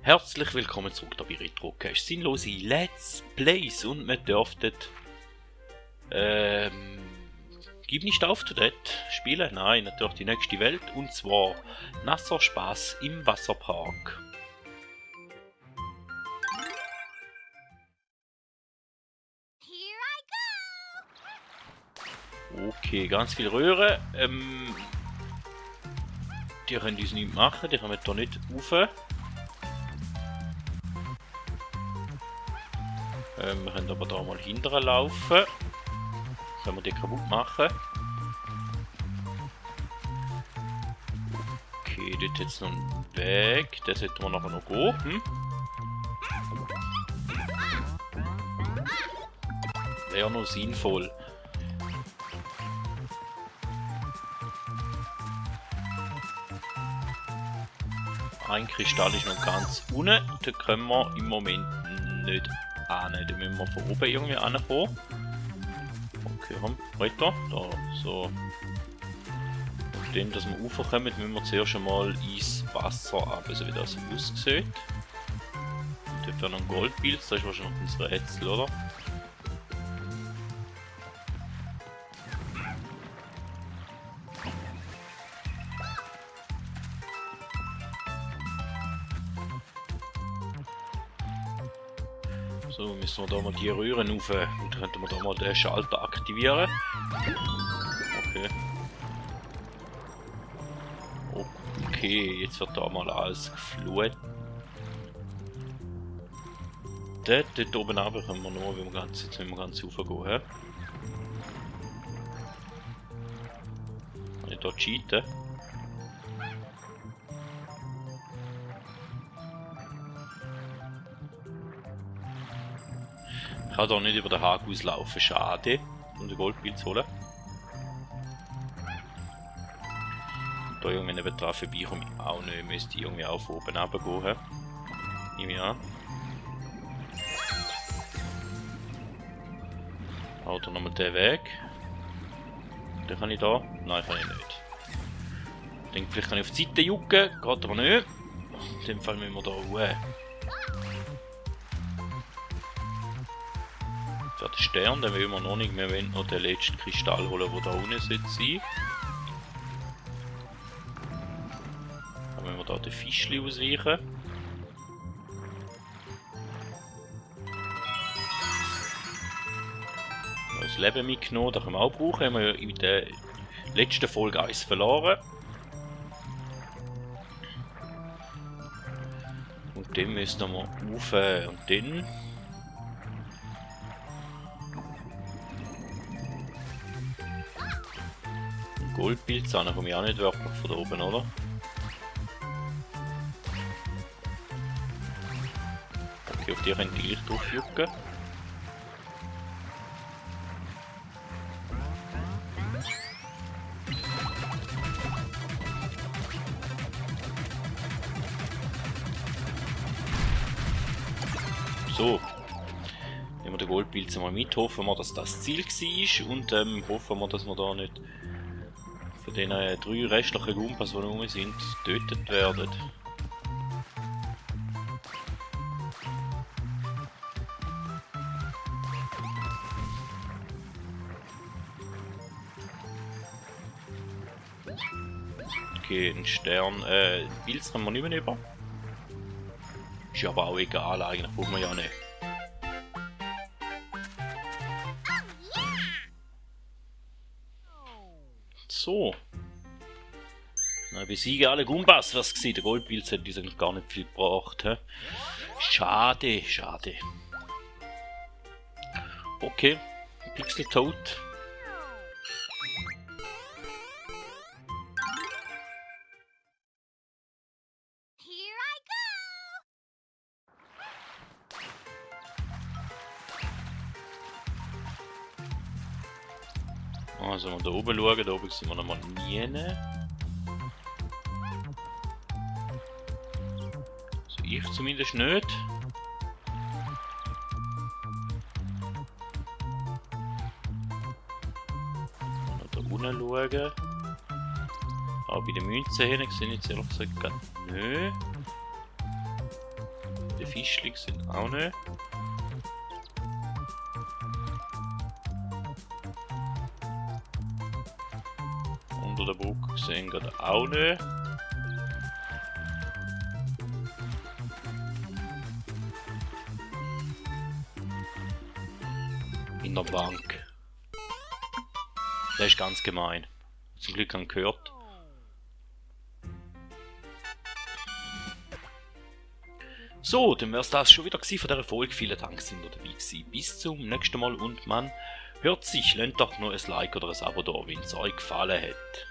Herzlich willkommen zurück bei Retrocast. Sinnlose Let's Plays und wir dürften Gib nicht auf to that spielen. Nein, natürlich die nächste Welt und zwar Nasser Spaß im Wasserpark. Okay, ganz viel Röhre. Die können uns nicht machen, die können wir hier nicht rauf. Wir können aber da mal hinterher laufen. Können wir die kaputt machen. Okay, dort jetzt noch einen Weg. Den sollten wir nachher noch gehen. Wäre noch sinnvoll. Ein Kristall ist noch ganz unten. Da können wir im Moment nicht hin. Da müssen wir von oben irgendwie ankommen. Okay, weiter. Da, so. Und dann, dass wir raufkommen, müssen wir zuerst einmal ins Wasser ab, also wie das aussieht. Und dort wäre noch ein Goldpilz, das ist wahrscheinlich unser Rätsel, oder? So, müssen wir da mal die Röhren rauf und dann könnten wir da mal den Schalter aktivieren. Okay. Okay, jetzt wird da mal alles geflutet. Dort oben runter können wir nur, wenn wir ganz, jetzt müssen wir ganz raufgehen. Kann ich da cheaten? Ich kann hier nicht über den Haken auslaufen, schade. Um den Goldpilz zu holen. Und da irgendwie neben dran vorbei komme ich auch nicht. Müsste ich irgendwie auch von oben runtergehen. Nehme ich an. Haut er nochmal den Weg. Den kann ich da? Nein, kann ich nicht. Ich denke, vielleicht kann ich auf die Seite jucken. Geht aber nicht. In dem Fall müssen wir da ruhen. Der Stern, den will wir noch nicht, wir wollen noch den letzten Kristall holen, der da unten sein sollte. Dann müssen wir da den Fischli ausweichen. Das Leben mitgenommen, das können wir auch brauchen, haben wir in der letzten Folge eins verloren. Und dann müssen wir rauf und dann... Goldpilz an, komme ich auch nicht wirklich von da oben, oder? Okay, auf die könnt ihr gleich drauf jucken. So. Nehmen wir den Goldpilz mal mit, hoffen wir, dass das Ziel war und hoffen wir, dass wir da nicht von den 3 restlichen Gumpas, die rum sind, getötet werden. Okay, ein Stern. Pilz können wir nicht mehr über. Ist aber auch egal, eigentlich brauchen wir ja nicht. So. Na, besiege alle Gumbas, was gesehen. Der Goldpilz hat uns gar nicht viel gebracht. He? Schade, schade. Okay, Pixel tot. Also, wenn wir da oben schauen, da oben sind wir nochmal nie. Also, ich zumindest nicht. Noch da unten schauen. Aber bei den Münzen hin sehe ich jetzt ehrlich gesagt gar nicht. Die Fischchen sind auch nicht. Unter der Brücke sehen wir auch nicht. In der Bank. Das ist ganz gemein. Zum Glück haben gehört. So, dann wäre es das schon wieder gewesen von dieser Folge. Vielen Dank, dass ihr dabei gewesen. Bis zum nächsten Mal und man hört sich. Lasst doch noch ein Like oder ein Abo da, wenn es euch gefallen hat.